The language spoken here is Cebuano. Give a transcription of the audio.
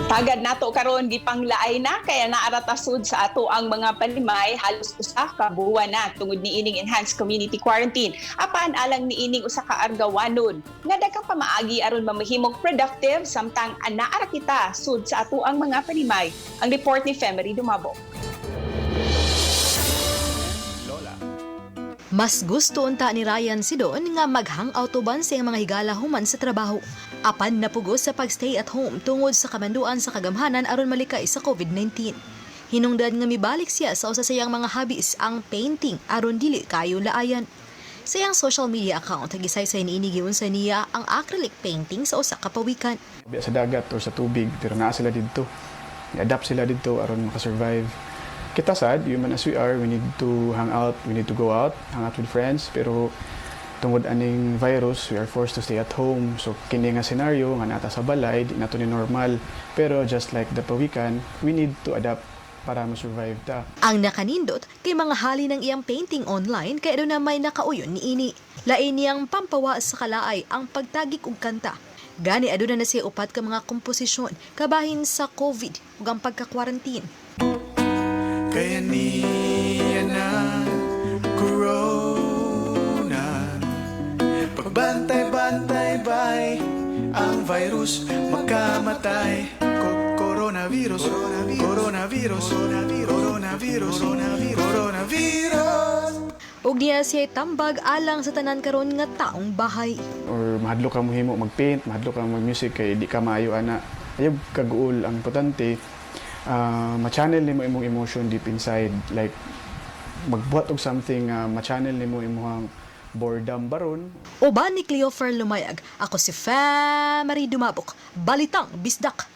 Tagad nato karon, gipanglaay na kaya naa ra ta sud sa ato ang mga panimay halos 1 ka buwan na tungod niining enhanced community quarantine. Apan alang niining usa ka argawanon nga daghang pamaagi aron mamahimong productive samtang anaa ra kita sud sa ato ang mga panimay. Ang report ni Femery Dumabo. Mas gusto unta ni Ryan Sidon nga mag-hangout uban sa iyang mga higala human sa trabaho. Apan napugos sa pag-stay at home tungod sa kamanduan sa kagamhanan aron malikay sa COVID-19. Hinungdan nga mibalik siya sa usa sa iyang mga hobbies, ang painting, aron dili kayo laayan. Sa iyang social media account, gisaysay niini giunsa niya ang acrylic painting sa usa ka pawikan. Biya sa dagat or sa tubig, pero naa sila didto. I-adapt sila didto aron makasurvive. Kita sad, human as we are, we need to hang out, we need to go out, hang out with friends, pero tungod aning virus, we are forced to stay at home. So kini nga scenario nga naa ta sa balay, di nato ni normal. Pero just like the pawikan, we need to adapt para ma-survive ta. Ang nakanindot kay mga hali ng iyang painting online kay aduna may nakauyon niini. Lain niyang pampawa sa kalaay ang pagtagik og kanta. Gani aduna na siya upat ka mga komposisyon kabahin sa COVID ug ang pagka-quarantine. Kaya niya na corona. Pagbantay-bantay bay, ang virus makamatay. Coronavirus, coronavirus, coronavirus, coronavirus. Ug niya siya tambag alang sa tanan karon nga taong bahay. Or mahadlok ka mohimo mag-paint, mahadlok ka mag-music kay di ka maayo ana. Ayaw kaguol. Ang importante, ma-channel nimo imong emotion deep inside, like magbuhat og something nga ma-channel nimo imong boredom baron. Uban ni Cleofer Lumayag, ako si Marie Dumabok, Balitang Bisdak.